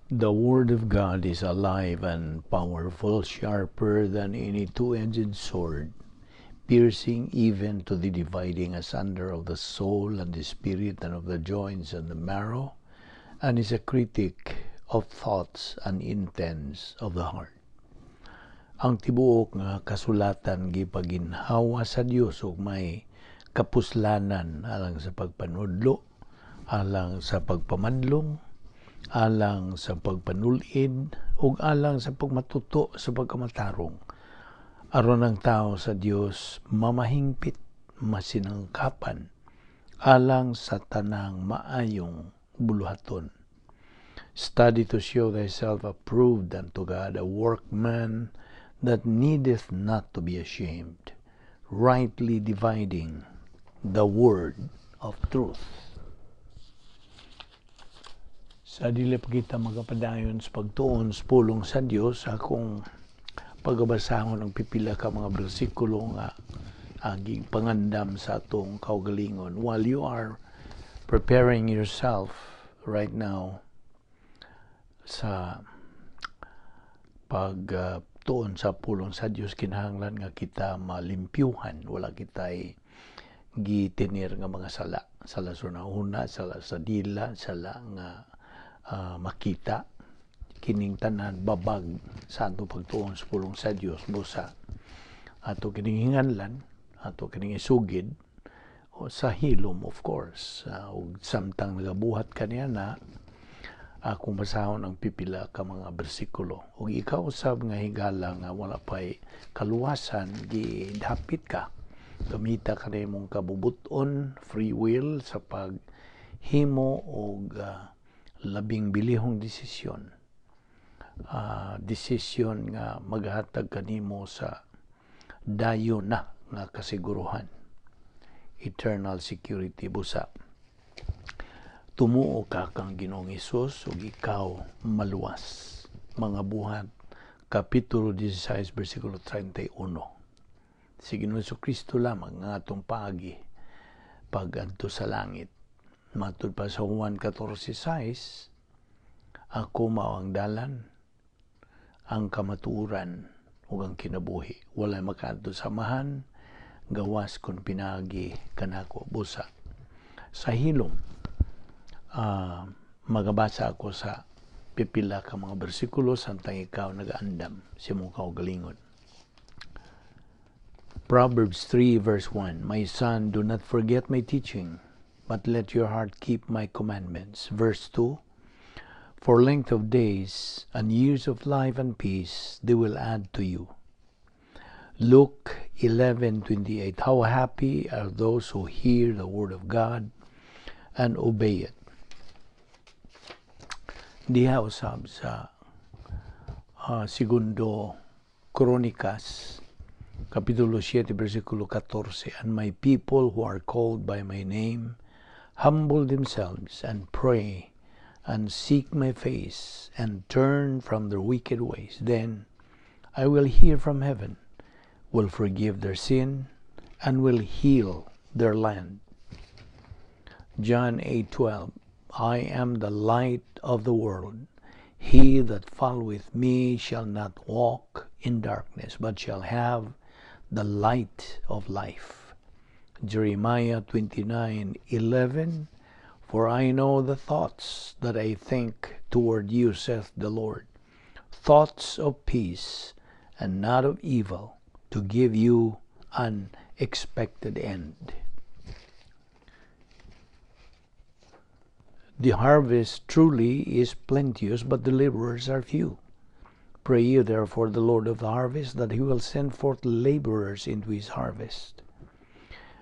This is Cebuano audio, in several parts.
The Word of God is alive and powerful, sharper than any two-edged sword, piercing even to the dividing asunder of the soul and the spirit and of the joints and the marrow, and is a critic of thoughts and intents of the heart. Ang tibuok nga kasulatan gipaginhawa sa Dios ug may kapuslanan alang sa pagpanudlo, alang sa pagpamadlong, alang sa pagpanulid ug alang sa pagmatuto sa pagkamatarong, aron ang tao sa Dios mamahingpit, masinangkapan alang sa tanang maayong buluhaton. Study to show thyself approved unto God, a workman that needeth not to be ashamed, rightly dividing the word of truth. Sa dili pa kita magapadayon sa pagtuon sa pulong sa Dios, akong pagabasahon ang pipila ka mga bersikulo nga aging pangandam sa atong kaugalingon. While you are preparing yourself right now sa pagtuon sa pulong sa Dios, kinahanglan nga kita malimpyuhan, wala kitay gitinir nga mga sala, sala sa una, sala sa dila, sala nga makita. Kining tanan babag sa atong pagtuon sa pulong sa Dios. Busa ato kining hinganlan, ato kining isugid o sa hilom, of course. Ug samtang nagabuhat kaniya na, akong basahon ang pipila ka mga bersikulo. Ug ikaw usab nga higala nga wala pay kaluwasan, gidapit ka, gamita ka imong kabubuton, free will, sa paghimo og labing bilihong desisyon, desisyon nga maghatag kanimo sa dayon na nga kasiguruhan, eternal security. Busa tumuo ka kang Ginoong Hesus ug ikaw maluwas. Mga Buhat kapitulo 16 bersikulo 31. Si Ginoong Kristo lamang nga atong paagi pag-adto sa langit. Matud pa sa Juan 14:6, "Ako mao ang dalan, ang kamatuoran ug ang kinabuhi. Walay makaadto sa Amahan gawas kon pinaagi kanako." Busa sa hilom, magabasa ako sa pipila ka mga bersikulo samtang ikaw nagaandam sa imong kaugalingon. Proverbs 3 verse 1: "My son, do not forget my teaching, but let your heart keep my commandments." Verse 2: "For length of days and years of life and peace they will add to you." Luke 11:28: "How happy are those who hear the word of God and obey it." Diha usab sa Segundo Crónicas Kapitulo 7 versikulo 14: "And my people who are called by my name humble themselves and pray and seek my face and turn from their wicked ways, then I will hear from heaven, will forgive their sin, and will heal their land." John 8:12: "I am the light of the world. He that followeth me shall not walk in darkness, but shall have the light of life." Jeremiah 29:11: "For I know the thoughts that I think toward you, saith the Lord, thoughts of peace and not of evil, to give you an expected end." The harvest truly is plenteous, but the laborers are few. Pray ye therefore the Lord of the harvest that he will send forth laborers into his harvest.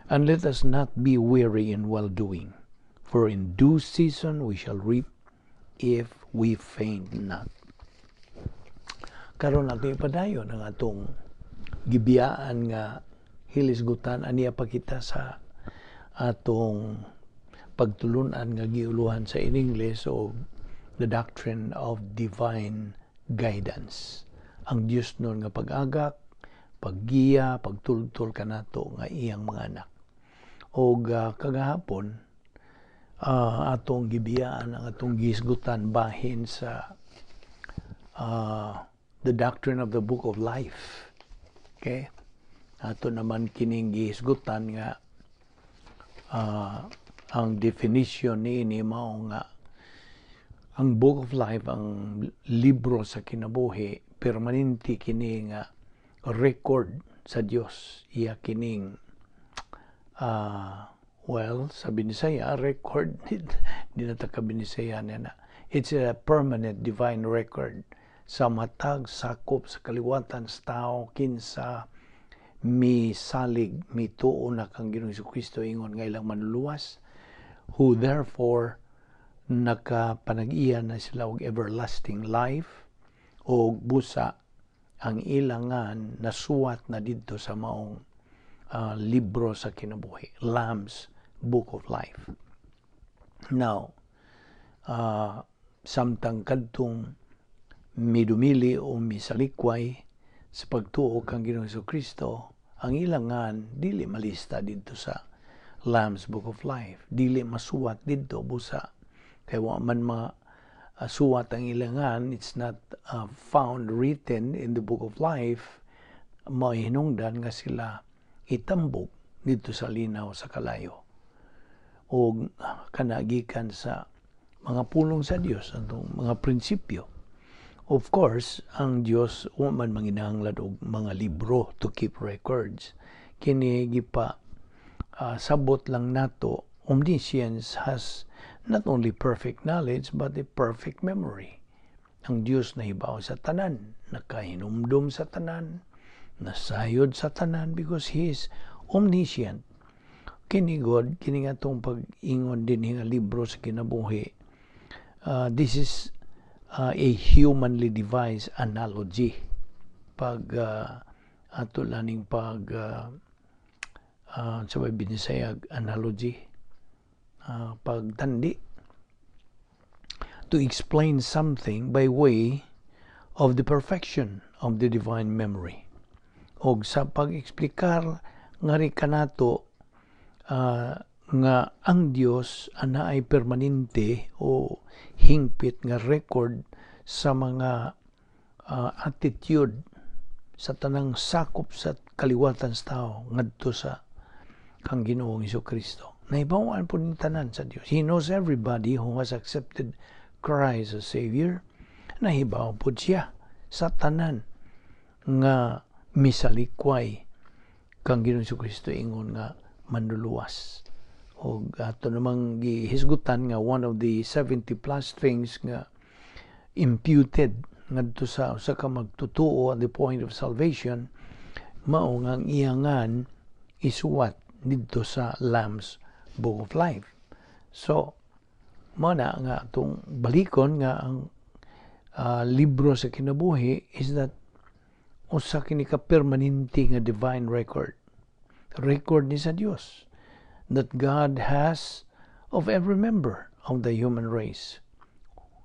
And let us not be weary in well doing, for in due season we shall reap if we faint not. Karon ato ipadayon ang atong gibiyaan nga hilisgutan aniya pa kita sa atong pagtulunan nga giuluhan sa in English o the doctrine of divine guidance. Ang Dios nun nga pag-agak, paggiya, pagtultol kanato nga iyang mga anak. Og kagahapon, atong gibiyaan ang atong gisgutan bahin sa the doctrine of the Book of Life. Okay? Ato naman kining gihisgutan nga ang definition niini mao nga ang Book of Life, ang libro sa kinabuhi, permanente kini nga record sa Dios. Iya kining well, sa Binisaya record, di na ta ka Binisaya na. It's a permanent divine record sa matag sakop sa kaliwatan sa tao kinsa misalig, mituo na kang Ginoong Kristo ingon nga ilang Manluluwas, who therefore nakapanag-iya na sila og everlasting life, o busa ang ilangan nasuwat na didto sa maong libro sa kinabuhi, Lamb's Book of Life. Now, samtang kadtong midumili o misalikway sa pagtuo kang Ginoong Kristo, ang ilangan dili malista didto sa Lamb's Book of Life, dili masuwat didto. Busa kay wa man ma suwat ang ilangan, it's not found written in the Book of Life, mahinungdan nga sila itambok didto sa linaw sa kalayo. O kanagikan sa mga pulong sa Dios, atong mga prinsipyo. Of course, ang Dios wa man manginahanglan og mga libro to keep records. Kini gipa sabot lang nato, omniscience has not only perfect knowledge but a perfect memory. Ang Dios nahibaw sa tanan, nakahinumdum sa tanan, nasayod sa tanan because He is omniscient. Kini God, kini nga atong pag-ingon din nga libro sa kinabuhi. This is a humanly devised analogy. Pag ato laning pag sa may Binisayag analogy, pagtandi to explain something by way of the perfection of the divine memory. Og sa pag-eksplikar nga ri kanato nga ang Dios ana ay permanente o hingpit nga record sa mga attitude sa tanang sakop sa kaliwatan sa tao ngadto sa kang Ginoong Kristo. Nahibaw-an po ni tanan sa Dios. He knows everybody who has accepted Christ as Savior. Nahibaw po siya sa tanan nga misalikway kang Ginoong Kristo ingon nga Manluluwas. O ato namang gihisgutan nga one of the 70 plus things nga imputed ngadto sa usa ka magtutuo at the point of salvation mao nga ang iyangan isuwat didto sa Lamb's Book of Life. So, mo na nga atong balikon nga ang libro sa kinabuhi is that usa kini ka permanente nga divine record. Record ni sa Dios that God has of every member of the human race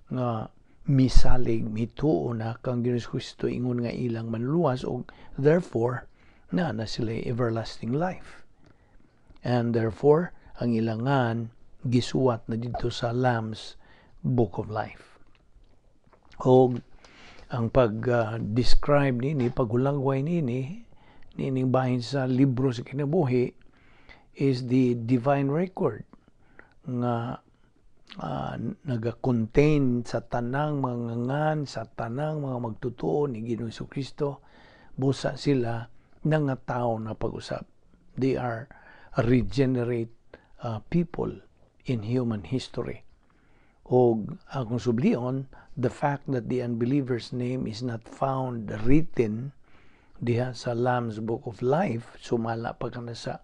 nga misalig, mituo na kang Ginoong Kristo ingon nga ilang Manluluwas, og therefore na na sila everlasting life and therefore ang ilangan gisuwat na didto sa Lamb's Book of Life. Og ang pag-describe nini, paghulagway nini, nining bahin sa libro sa kinabuhi is the divine record nga naga-contain sa tanang mga ngan, sa tanang mga magtutuo ni Ginoong Kristo, busa sila nga tao na pag-usab. They are regenerate people in human history. O akong sublion, the fact that the unbeliever's name is not found written diha sa Lamb's Book of Life, sumala pa kana sa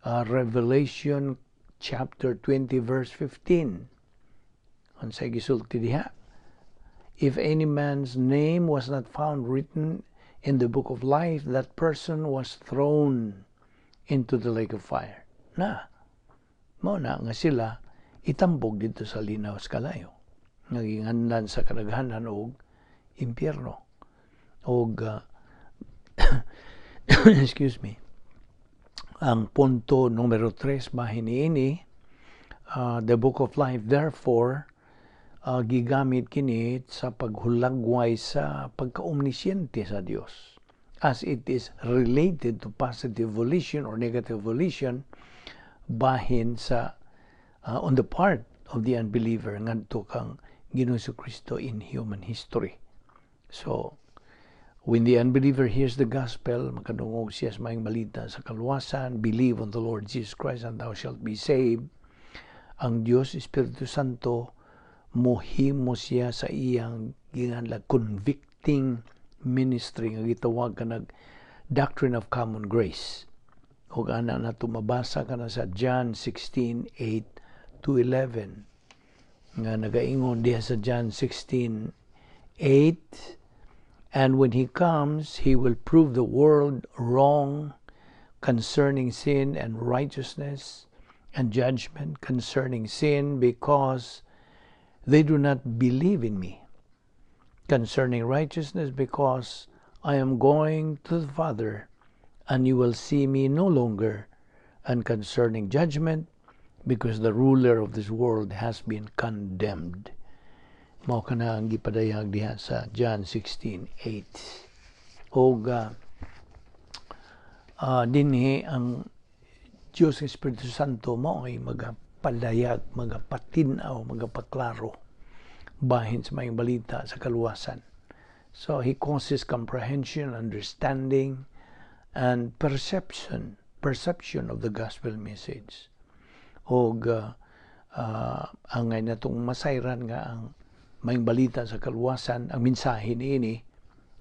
Revelation chapter 20 verse 15. Unsay gisulti diha? If any man's name was not found written in the book of life, that person was thrown into the lake of fire. Na, mao na nga sila itambog didto sa linaw sa kalayo. Naginganlan sa kadaghanan og impyerno. Og excuse me, ang punto numero 3 bahin niini, the Book of Life therefore Gigamit kini sa paghulagway sa pagka-omnisciente sa Dios as it is related to positive volition or negative volition bahin sa on the part of the unbeliever ngadto kang Ginoong Kristo in human history. So, when the unbeliever hears the gospel, makadungog siya sa maayong balita sa kaluwasan, "Believe on the Lord Jesus Christ and thou shalt be saved." Ang Dios Espiritu Santo mohimo siya sa iyang ginganlag convicting ministry nga gitawag kanag doctrine of common grace. Ug ana nato mabasa kana sa John 16:8 to 11 nga nagaingon diha sa John 16:8, "And when he comes, he will prove the world wrong concerning sin and righteousness and judgment: concerning sin, because they do not believe in me; concerning righteousness, because I am going to the Father, and you will see me no longer; and concerning judgment, because the ruler of this world has been condemned." Mao kana ang gipadayag diha sa John 16:8. Og dinhi ang Diyos ng Espiritu Santo mao ay magapadayag, magapatin-aw, magapaklaro bahin sa maayong balita sa kaluwasan. So he causes comprehension, understanding, and perception of the gospel message. Og angay natong masayran nga ang maayong balita sa kaluwasan, ang mensahe niini,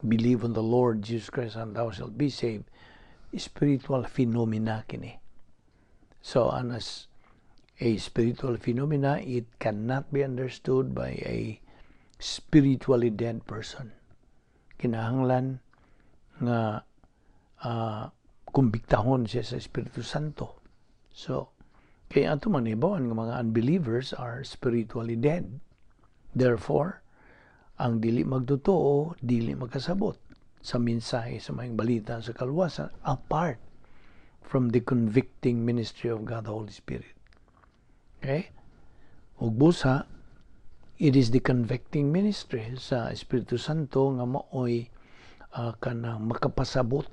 "Believe on the Lord Jesus Christ and thou shalt be saved," spiritual phenomena kini. So, and as a spiritual phenomena, it cannot be understood by a spiritually dead person. Kinahanglan nga kumbiktahon siya sa Espiritu Santo. So, kaya ato man nga mga unbelievers are spiritually dead. Therefore, ang dili magtotoo, dili makasabot sa mensahe sa maayong balita sa kaluwasan apart from the convicting ministry of God the Holy Spirit. Okay? Ug busa, it is the convicting ministry sa Espiritu Santo nga maoy kanang makapasabot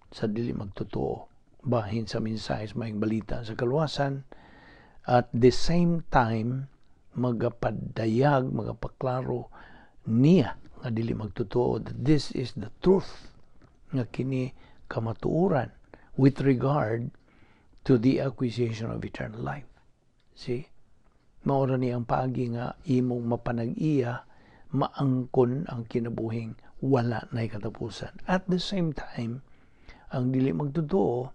sa dili magtotoo bahin sa mensahe sa maayong balita sa kaluwasan, at the same time magapadayag, magapaklaro niya nga dili magtotoo that this is the truth, nga kini kamatuoran with regard to the acquisition of eternal life. See? Mao ra ni ang paagi nga imong mapanag-iya, maangkon ang kinabuhing wala nay katapusan. At the same time, ang dili magtotoo,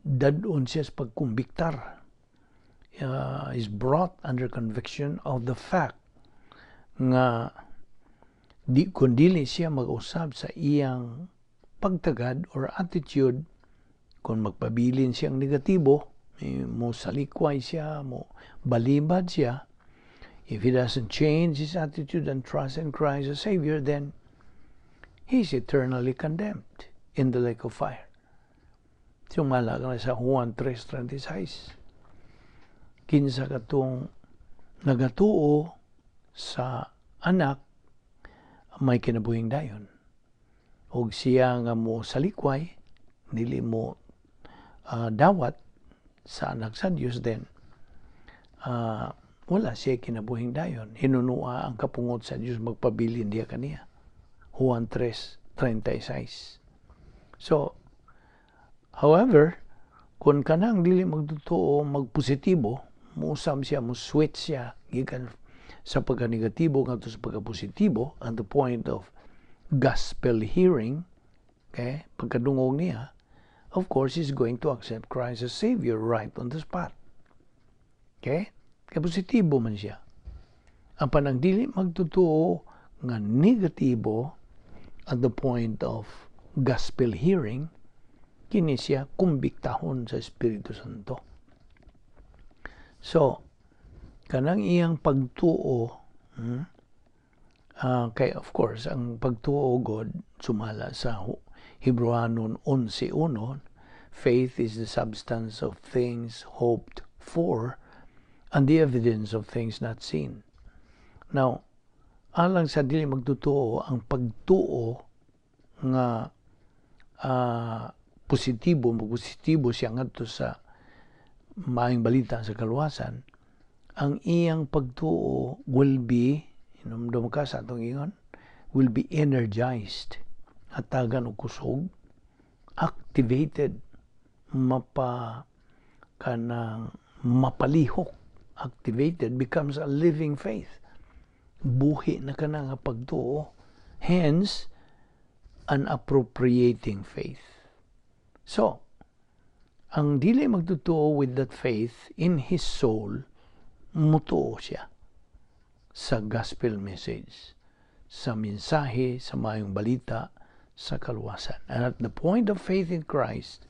dad-on siya sa pagkumbiktar, is brought under conviction of the fact nga di kung dili siya mag-usab sa iyang pagtagad or attitude, kung magpabilin siyang negatibo, eh, mo salikway siya, mo balibad siya, if he doesn't change his attitude and trust in Christ as Savior, then he's eternally condemned in the lake of fire. Sumala ka na sa Juan 3:36. Kinsa katong nagatuo sa anak may kinabuhing dayon. Og siya nga mo salikway, dili mo dawat sa anak sa Dios, then wala siya kinabuhing dayon. Hinunua ang kapungot sa Dios magpabilin diya kaniya. Juan 3:36. So, however, kung kanang dili magtotoo magpositibo, muusab siya, mo switch siya gikan sa pagka-negatibo ngadto sa pagka-positibo at the point of gospel hearing, okay, pagkadungog niya, of course, he's going to accept Christ as Savior right on the spot. Okay? Kaya positibo man siya. Apan ang dili magtotoo nga negatibo at the point of gospel hearing, kini siya kumbiktahon sa Espiritu Santo. So, kanang iyang pagtuo, kay of course, ang pagtuo God, sumala sa Hebrewanon 11:1, faith is the substance of things hoped for and the evidence of things not seen. Now, alang sa dili magtotoo, ang pagtuo nga positibo, positibo siya ngadto sa maayong balita sa kaluwasan, ang iyang pagtuo will be, hinumdum ka sa atong ingon, will be energized, hatagan og kusog, activated, mapa kanang mapalihok, activated, becomes a living faith. Buhi na kana nga pagtuo. Hence, an appropriating faith. So, ang dili magtotoo, with that faith in his soul, mutuo siya sa gospel message, sa mensahe sa maayong balita sa kaluwasan. And at the point of faith in Christ,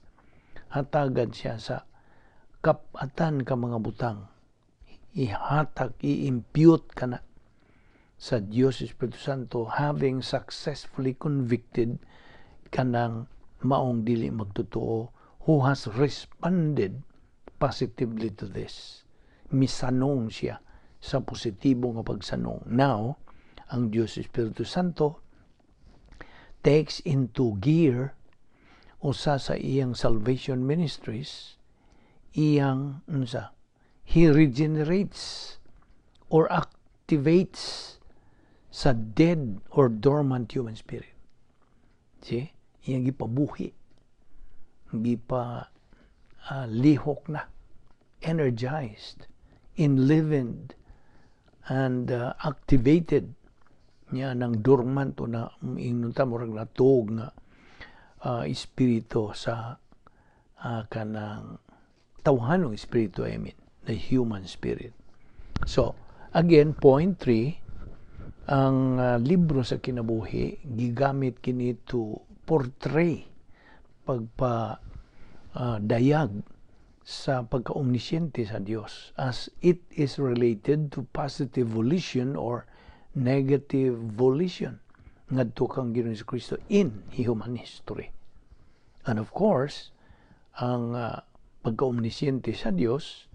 hatagan siya sa kap-atan ka mga butang. Ihatag, i-impute ka na sa Diyos Espiritu Santo, having successfully convicted kanang maong dili magtotoo who has responded positively to this. Misanong siya sa positibo nga pagsanong. Now, ang Diyos Espiritu Santo takes into gear usa sa iyang salvation ministries, iyang unsa, he regenerates or activates sa dead or dormant human spirit. See? Iyang gipabuhi, gipa lihok na, energized, enlivened, and activated niya ng dormant o na ingnon ta murag natuog nga espiritu sa kanang tawhanong espiritu, I mean, the human spirit. So, again, point 3, ang libro sa kinabuhi gigamit kini to portray, pagpa dayag sa pagka-omnisciente sa Dios as it is related to positive volition or negative volition ngadto kang Ginoong Kristo in human history. And of course, ang pagka-omnisciente sa Dios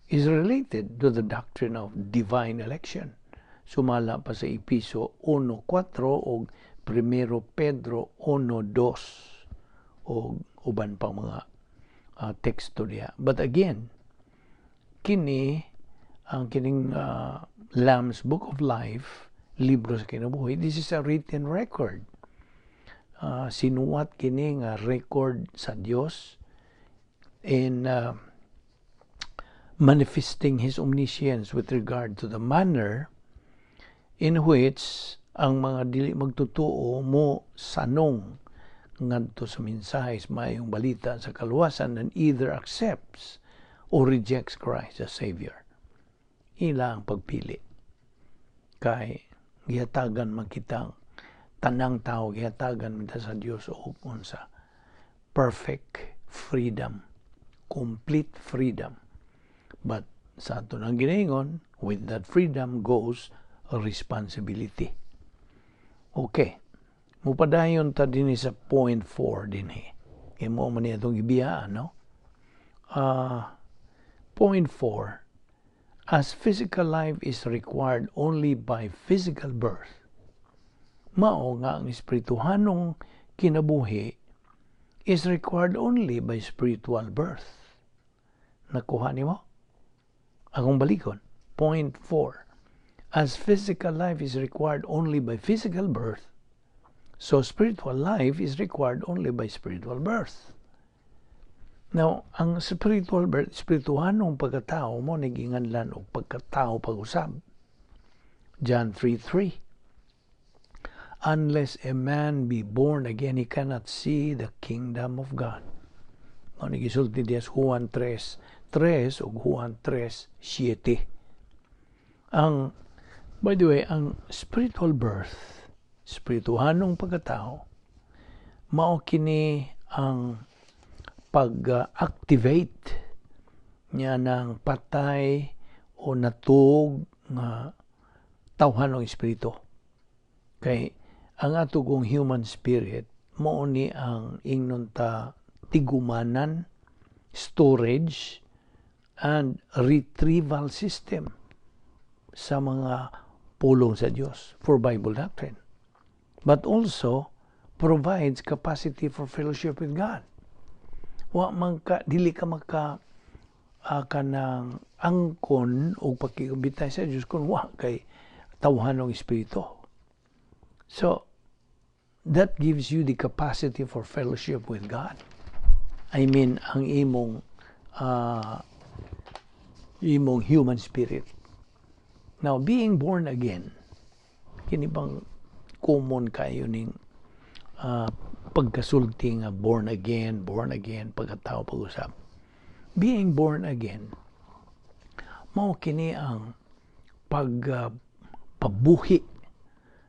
is related to the doctrine of divine election. Sumala pa sa Epeso 1.4 o 1 Pedro 1.2 o uban pang mga teksto diha. But again, kini ang kining Lamb's Book of Life, libro sa kinabuhi, this is a written record. Sinuwat kini nga record sa Dios in manifesting His omniscience with regard to the manner in which ang mga dili magtotoo mo sanong ngadto sa mensahe sa maayong balita sa kaluwasan and either accepts or rejects Christ as Savior. Ila ang pagpili. Kay gihatagan man kitang tanang tao, gihatagan man sa Dios og unsa? Perfect freedom, complete freedom. But sa ato nang ginaingon, with that freedom goes responsibility. Okay. Mupadayon ta dinhi sa point 4 dinhi. Kay mao man niya itong gibiyaan, no? Point 4. As physical life is required only by physical birth, mao nga ang espirituhanong kinabuhi is required only by spiritual birth. Nakuha nimo? Akong balikon. Point 4. As physical life is required only by physical birth, so spiritual life is required only by spiritual birth. Now, ang spiritual birth, espirituhanong pagkatao mao ni ginganlan og pagkatao pag-usab. John 3.3. "Unless a man be born again, he cannot see the kingdom of God." Mao ni gisulti diya sa Juan 3.3 ug Juan 3.7. Ang, by the way, ang spiritual birth, espirituhanong pagkatao, mao kini ang pag-activate niya ng patay o natug nga tawhanong espiritu. Kay ang ato kong human spirit mao ni ang ingnon ta tigumanan, storage and retrieval system sa mga pulong sa Dios for Bible doctrine, but also provides capacity for fellowship with God. Wa man ka, dili ka maka kanang angkon o pakigabitay sa Dios kung wa kay tawhanong espiritu. So that gives you the capacity for fellowship with God. I mean, ang imong human spirit. Now, being born again, kini bang common kayo ning pagkasulti nga born again, pagkatao pag-usab. Being born again, mao kini ang pag pabuhi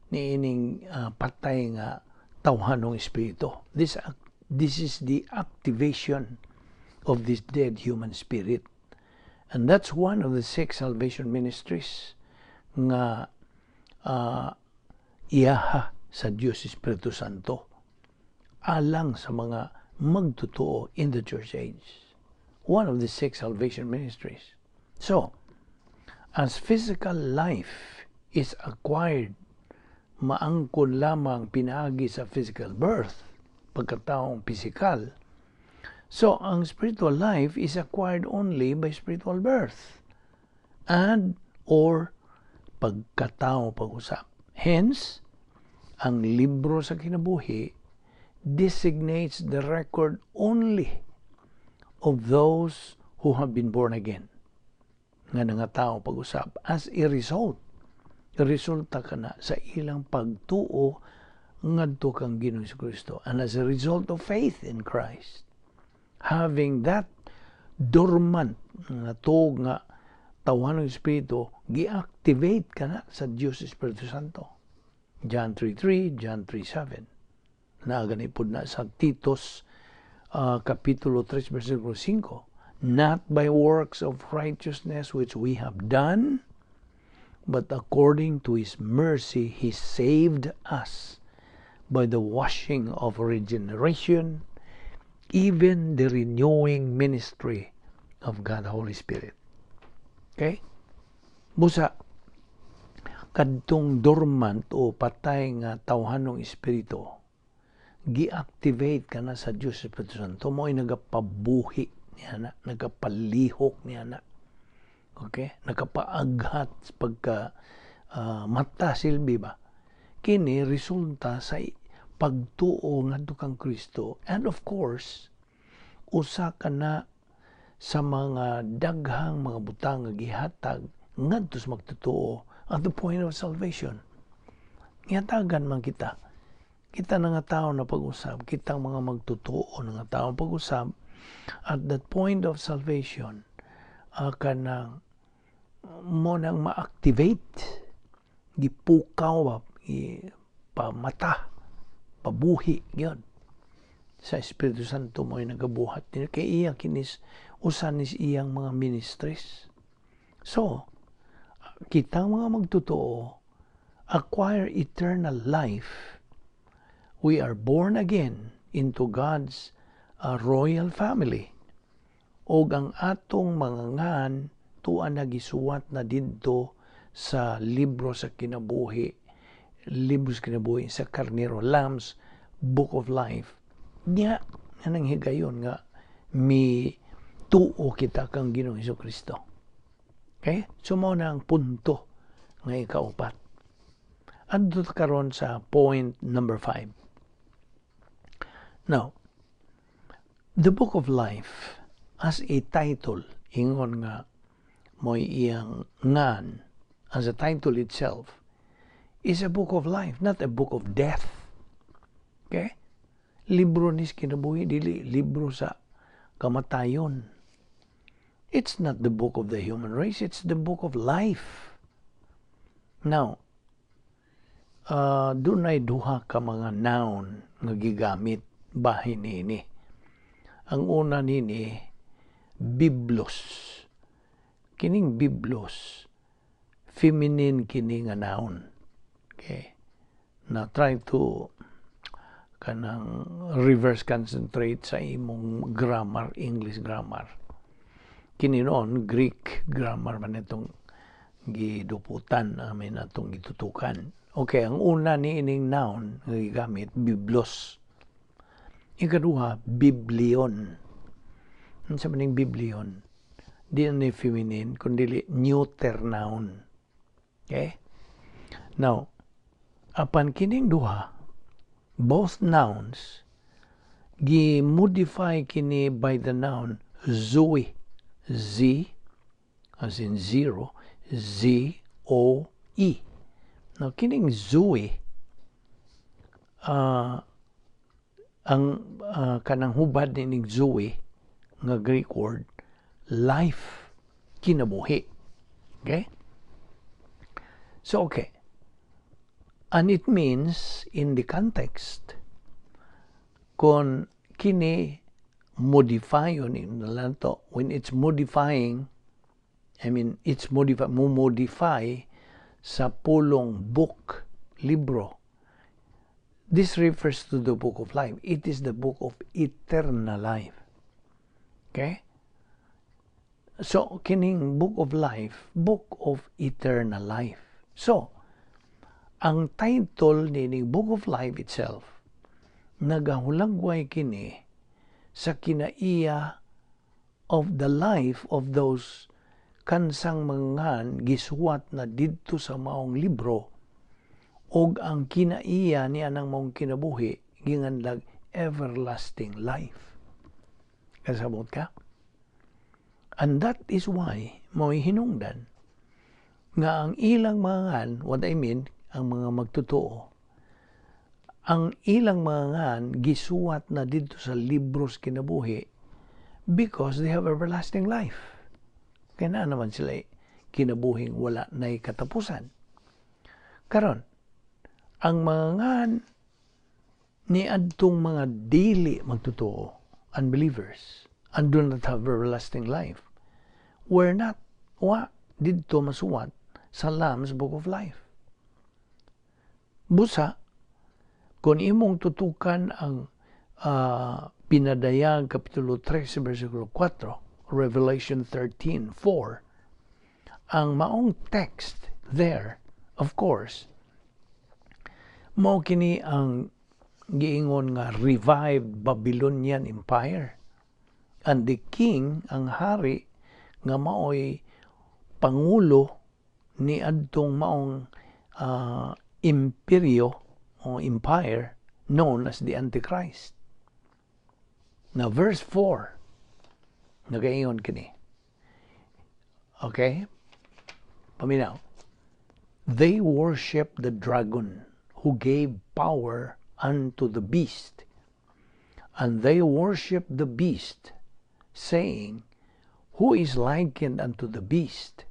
ni ining patay nga tawhanong espiritu. This is the activation of this dead human spirit. And that's one of the six salvation ministries nga iyaha sa Diyos Espiritu Santo alang sa mga magtotoo in the church age. One of the six salvation ministries. So, as physical life is acquired, maangkon lamang pinaagi sa physical birth, pagkataong pisikal. So, ang spiritual life is acquired only by spiritual birth and or pagkatao pag-usab. Hence, ang libro sa kinabuhi designates the record only of those who have been born again nga nangatao pag-usab as a result, resulta kana sa ilang pagtuo ngadto kang Ginoong Kristo and as a result of faith in Christ, having that dormant nga tuog nga tawhanong espiritu gi-activate kana sa Dios Espiritu Santo. John 3:3, John 3:7. Naa gani pod na sa Titos Kapitulo 3 versikulo 5: "Not by works of righteousness which we have done, but according to His mercy He saved us by the washing of regeneration, even the renewing ministry of God the Holy Spirit." Okay? Busa, kadtong dormant o patay nga tawhanong espiritu, gi-activate ka na sa Diyos Espiritu Santo, mo ay nagapabuhi niya na, nagapalihok niya na. Okay? Nagapaaghat pagka mata silbi ba? Kini resulta sa pagtuo ngadto kang Kristo and of course usa ka na sa mga daghang mga butang nga gihatag ngadto sa magtotoo at the point of salvation. Gihatagan man kita. Kita na nga tao na pag-usab, kitang mga magtotoo na nga tao pag-usab at that point of salvation, kanang mo nang ma-activate, gipukaw ba, pamata, pabuhi gyud sa Espiritu Santo mo ay nagabuhat kay iya kinis usa nis iyang mga ministries. So, kitang mga magtotoo acquire eternal life. We are born again into God's royal family. Og ang atong mga ngan tuwa nagisuwat na didto sa libro sa kinabuhi, libro sa kinabuhi sa Karnero, Lamb's Book of Life. Niya, nang higayon nga mi tuo kita kang Ginoong Kristo. Okay? So mao na ang punto nga ikaupat. Adto karon sa point number 5. Now, the Book of Life as a title, ingon nga mo'y iyang ngan, as a title itself, is a book of life, not a book of death. Okay? Libro nis kinabuhi, dili libro sa kamatayon. It's not the book of the human race, it's the book of life. Now, dunay duha ka mga noun nga gigamit bahin nini. Ang una nini, biblos. Kining biblos, feminine kini nga noun. Okay. Na try to kanang reverse concentrate sa imong grammar, English grammar. Kini noon, Greek grammar man itong giduputan amin atong gitutukan. Okay, ang una ni ining noun nga gigamit, biblos. Ikaduha, biblion. Unsa man ning biblion? Di na ni feminine, kundi neuter noun. Okay? Now, apan kining duha, both nouns, gi-modify kini by the noun zoe. Z, as in zero, Z, O, E. Now, kining zoe, ang kanang hubad nining zoe, nga Greek word, life, kinabuhi. Okay? So, okay. And it means, in the context, kung kini modify yun in to, when it's modifying, I mean, it's modify, mo modify sa pulong book, libro. This refers to the book of life. It is the book of eternal life. Okay? So, kining book of life, book of eternal life. So, ang title nining book of life itself, nagahulagway kini sa kinaiya of the life of those kansang mga gisuwat na didto sa maong libro og ang kinaiya ni anang maong kinabuhi ginganlag everlasting life. Kasabot ka? And that is why mo'y hinungdan nga ang ilang mga ngan, what I mean, ang mga magtotoo, ang ilang mga ngan gisuwat na didto sa libros kinabuhi because they have everlasting life. Kaya na naman sila kinabuhing wala na'y katapusan. Karon, ang mga ngan ni adtong mga dili magtotoo, unbelievers, and do not have everlasting life, were not, wa didto masuwat sa Lamb's Book of Life. Busa, kung imong tutukan ang Pinadayag Kapitulo 13, versikulo 4, Revelation 13:4, ang maong text there, of course, mao kini ang giingon nga revived Babylonian Empire. And the king, ang hari, nga maoy pangulo ni adtong maong imperyo o empire known as the Antichrist. Now, verse 4, nagaingon kini. Okay? Paminaw. They worship the dragon who gave power unto the beast. And they worship the beast, saying, "Who is likened unto the beast,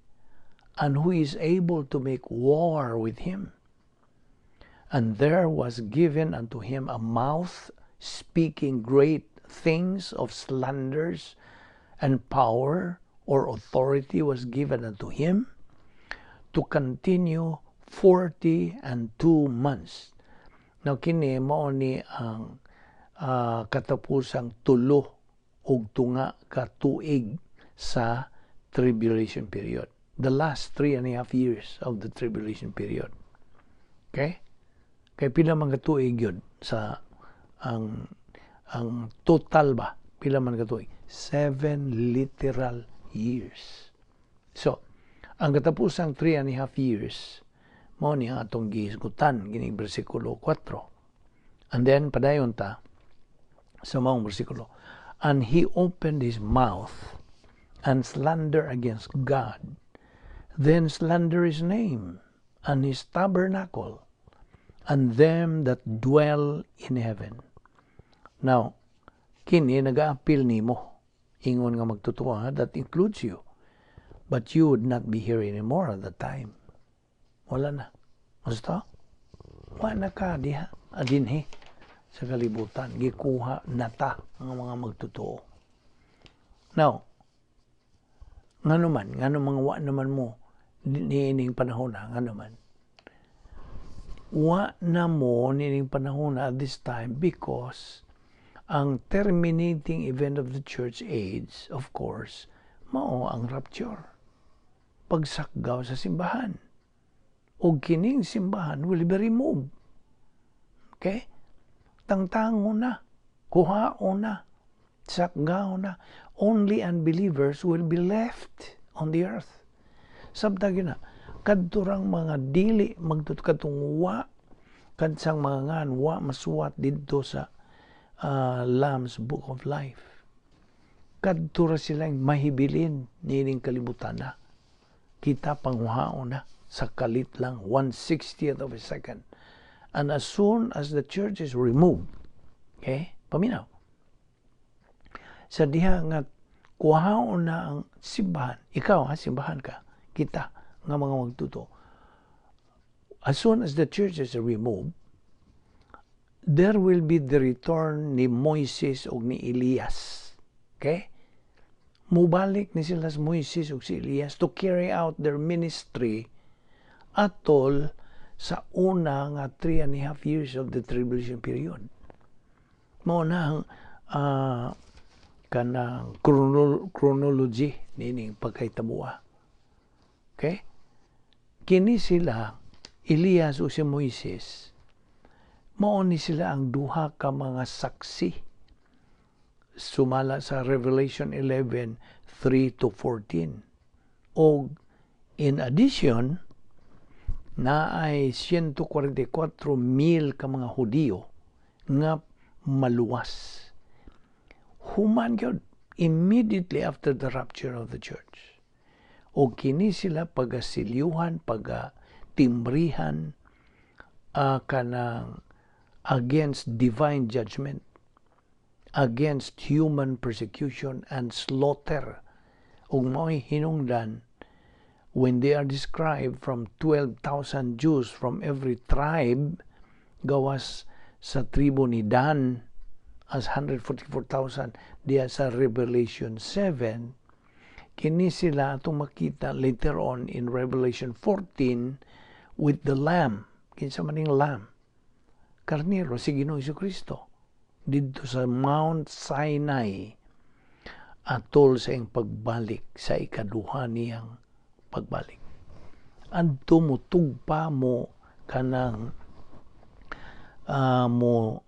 and who is able to make war with him?" And there was given unto him a mouth speaking great things of slanders, and power or authority was given unto him to continue 42 months. Now kini mao ni ang katapusang 3 ug tunga ka tuig sa tribulation period. The last 3.5 years of the tribulation period. Okay? Kay pila man ka tuig yun sa ang total ba? Pila man ka tuig? 7 literal years. So, ang katapusang 3.5 years, mao ni ang atong gihisgutan, gining bersikulo 4. And then, padayon ta sa maong bersikulo. And he opened his mouth and slander against God, then slander his name and his tabernacle and them that dwell in heaven. Now, kini nagaapil nimo ingon nga magtotoo, that includes you. But you would not be here anymore at that time. Wala na. Basta, wala na ka diha, adinhi sa kalibutan. Gikuha na ta ang mga magtotoo. Now, ngano mga wa naman mo niining panahon na, ngano man? Wa na mo niining panahon na at this time because ang terminating event of the church age, of course, Mao ang rapture. Pagsakgaw sa simbahan. O kining simbahan will be removed. Okay? Tangtango na. Kuhao na. Sakgaw na. Only unbelievers will be left on the earth. Sabta na, kadturang mga dili magtut katong wa kansang mga ngan wa masuwat didto sa Lamb's Book of Life. Kadto ra silang mahibilin niining kalibutan na. Kita panguhaon na sa kalit lang, 1/60th of a second. And as soon as the church is removed, okay, paminaw. Sa diha nga kuhaon na ang simbahan, ikaw ha, simbahan ka, kita nga mga magtuto. As soon as the church is removed, there will be the return ni Moises o ni Elias. Okay? Mubalik ni sila si Moises ug si Elias to carry out their ministry atol sa una nga 3.5 years of the tribulation period. Mao na ang kanang chronology nining pagkahitaboa. Okay? Kini sila, Elias o si Moises, mao ni sila ang duha ka mga saksi sumala sa Revelation 11, 3 to 14. O in addition, na ay 144 mil ka mga Hudiyo nga maluwas. Human gyud, immediately after the rapture of the church. O kini sila pagasilyuhan, pagatimbrihan kanang against divine judgment, against human persecution and slaughter. Ug mao'y hinungdan when they are described from 12,000 Jews from every tribe gawas sa tribo ni Dan as 144,000 diya sa Revelation 7. Kini sila atong makita later on in Revelation 14 with the Lamb. Kinsa man ning Lamb? Karnero, si Ginoong Kristo, didto sa Mount Sinai atol sa iyang pagbalik, sa ikaduha niyang pagbalik. Adto mo tugpa mo kanang mo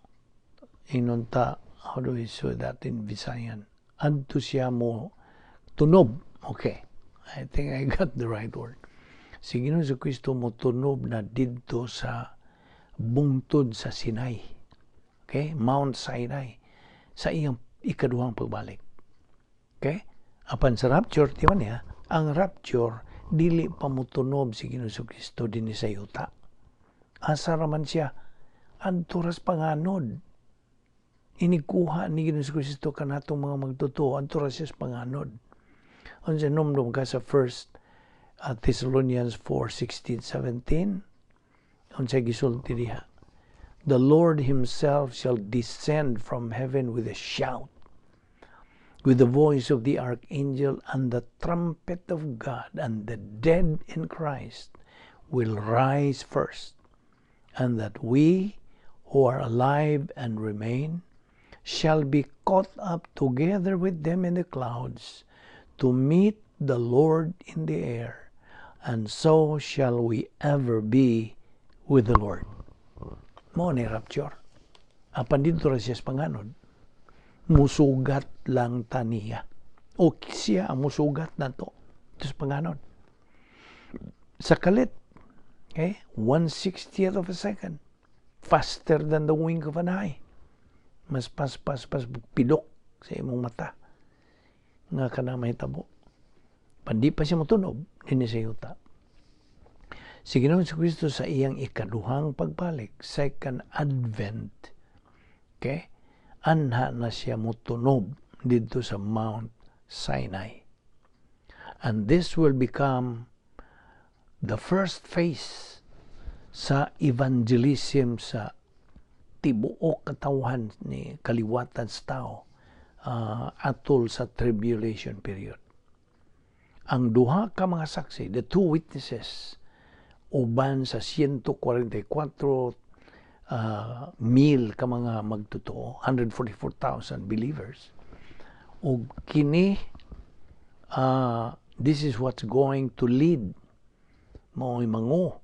inunta, how do we say that in Visayan? Adto siya mo tunob. Okay, I think I got the right word. Si Ginoong Kristo mo tunob na didto sa bungtod sa Sinai. Okay? Mount Sinai. Sa iyang ikaduhang pagbalik. Okay? Apan sa rapture, di ba niya? Ang rapture, dili pa motunob si Ginoong Kristo dinhi sa yuta. Asa raman siya? Adto ras panganod. Inikuha ni Ginoong Kristo kanatong mga magtotoo, adto ra siya sa panganod. Unsa numdum ka sa First Thessalonians 4, 16, 17? Unsa gisulti diha? "The Lord himself shall descend from heaven with a shout, with the voice of the archangel and the trumpet of God, and the dead in Christ will rise first, and that we who are alive and remain shall be caught up together with them in the clouds to meet the Lord in the air, and so shall we ever be with the Lord." Mao ni rapture. Apan didto ra siya sa panganod. Musugat lang ta niya. O siya ang musugat nato sa panganod. Sa kalit, okay, 1/60th of a second, faster than the wink of an eye. Mas pas pas pas pidok sa imong mata nga kana mahitabo. Pandi pa siya motunob dinhi sa yuta. Si Ginoong Kristo sa iyang ikaduhang pagbalik, second advent, okay, anha na siya motunob didto sa Mount Sinai. And this will become the first phase sa evangelism sa tibuok katawhan ni kaliwatan sa tao atol sa tribulation period. Ang duha ka mga saksi, the two witnesses, uban sa 144 mil ka mga magtotoo, 144,000 believers, ug kini This is what's going to lead, mao'y mango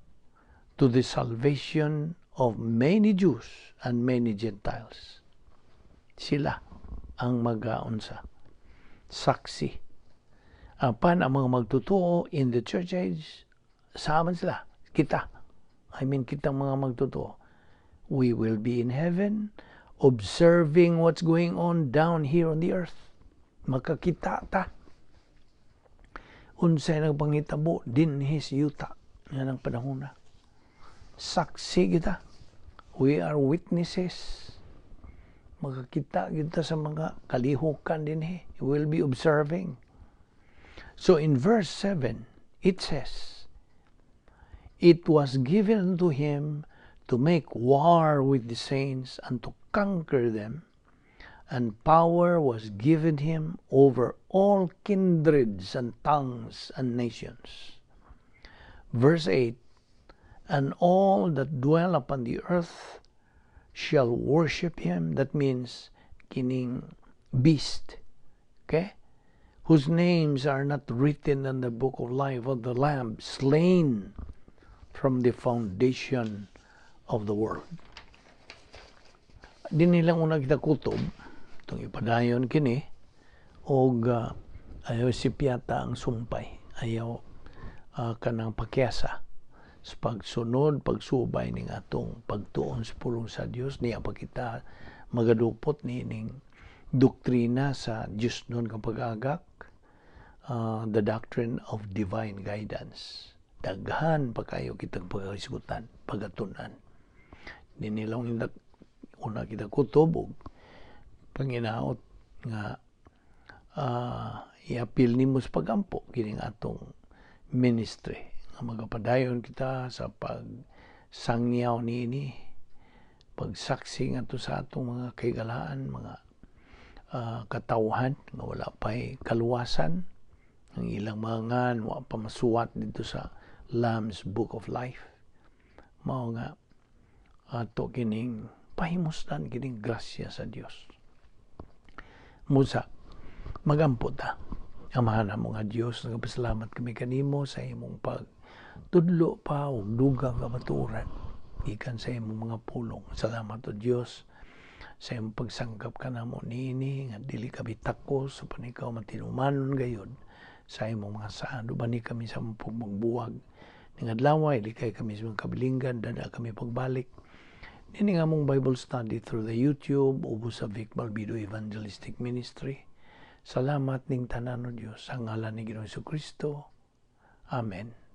to the salvation of many Jews and many Gentiles. Sila ang magaunsa saksi. Apan ang mga magtotoo in the church age, sama sila. Kita. I mean, kitang mga magtotoo. We will be in heaven observing what's going on down here on the earth. Makakita ta unsay nagpangitabo dinhi sa yuta nga ng panahon na. Saksi kita. We are witnesses. Makakita kita sa mga kalihukan dinhi. We will be observing. So in verse 7, it says, "It was given unto him to make war with the saints and to conquer them, and power was given him over all kindreds and tongues and nations." Verse 8, "And all that dwell upon the earth shall worship him." That means kining beast. Okay? "Whose names are not written in the book of life of the Lamb slain from the foundation of the world." Dinhi lang una kita kutob, itong ipadayon kini, og ayaw sipyata ang sumpay, ayaw kanang pakyasa sa pagsunod, pagsubay ning atong pagtuon sa pulong sa Dios. Niya pa kita magadupot ni ning doktrina sa Dios nun kapag-agak, the doctrine of divine guidance. Daghan pa kayo kitang pagkahisgutan, pagatunan. Dinhi lang una kita kutob og panginaot nga iapil nimo sa pagampo kining atong ministry nga magapadayon kita sa pagsangyaw niini, pagsaksi ngadto sa atong mga kahigalaan, mga katawhan nga wala pa'y kaluwasan, ang ilang mga ngan wa pa masuwat dito sa Lamb's Book of Life. Mao nga ato kining pahimuslan kining grasya sa Dios. Musa, magampo ta. Amahan namo nga Dios, nagapasalamat kami kanimo sa imong pagtudlo pa og dugang kamatuoran gikan sa imong mga pulong. Salamat, O Dios, sa imong pagsangkap kanamo niini nga dili kami takos apan ikaw matinumanon gayud sa imong mga saad. Ubani kami sa imong pagbuwag ning adlaw, ilikay kami sa imong kabilinggan, dada kami pagbalik. Nining among Bible study through the YouTube ubos sa Vic Balbido Evangelistic Ministry. Salamat ning tanan, O Dios, sa ngalan ni Ginoong Kristo. Amen.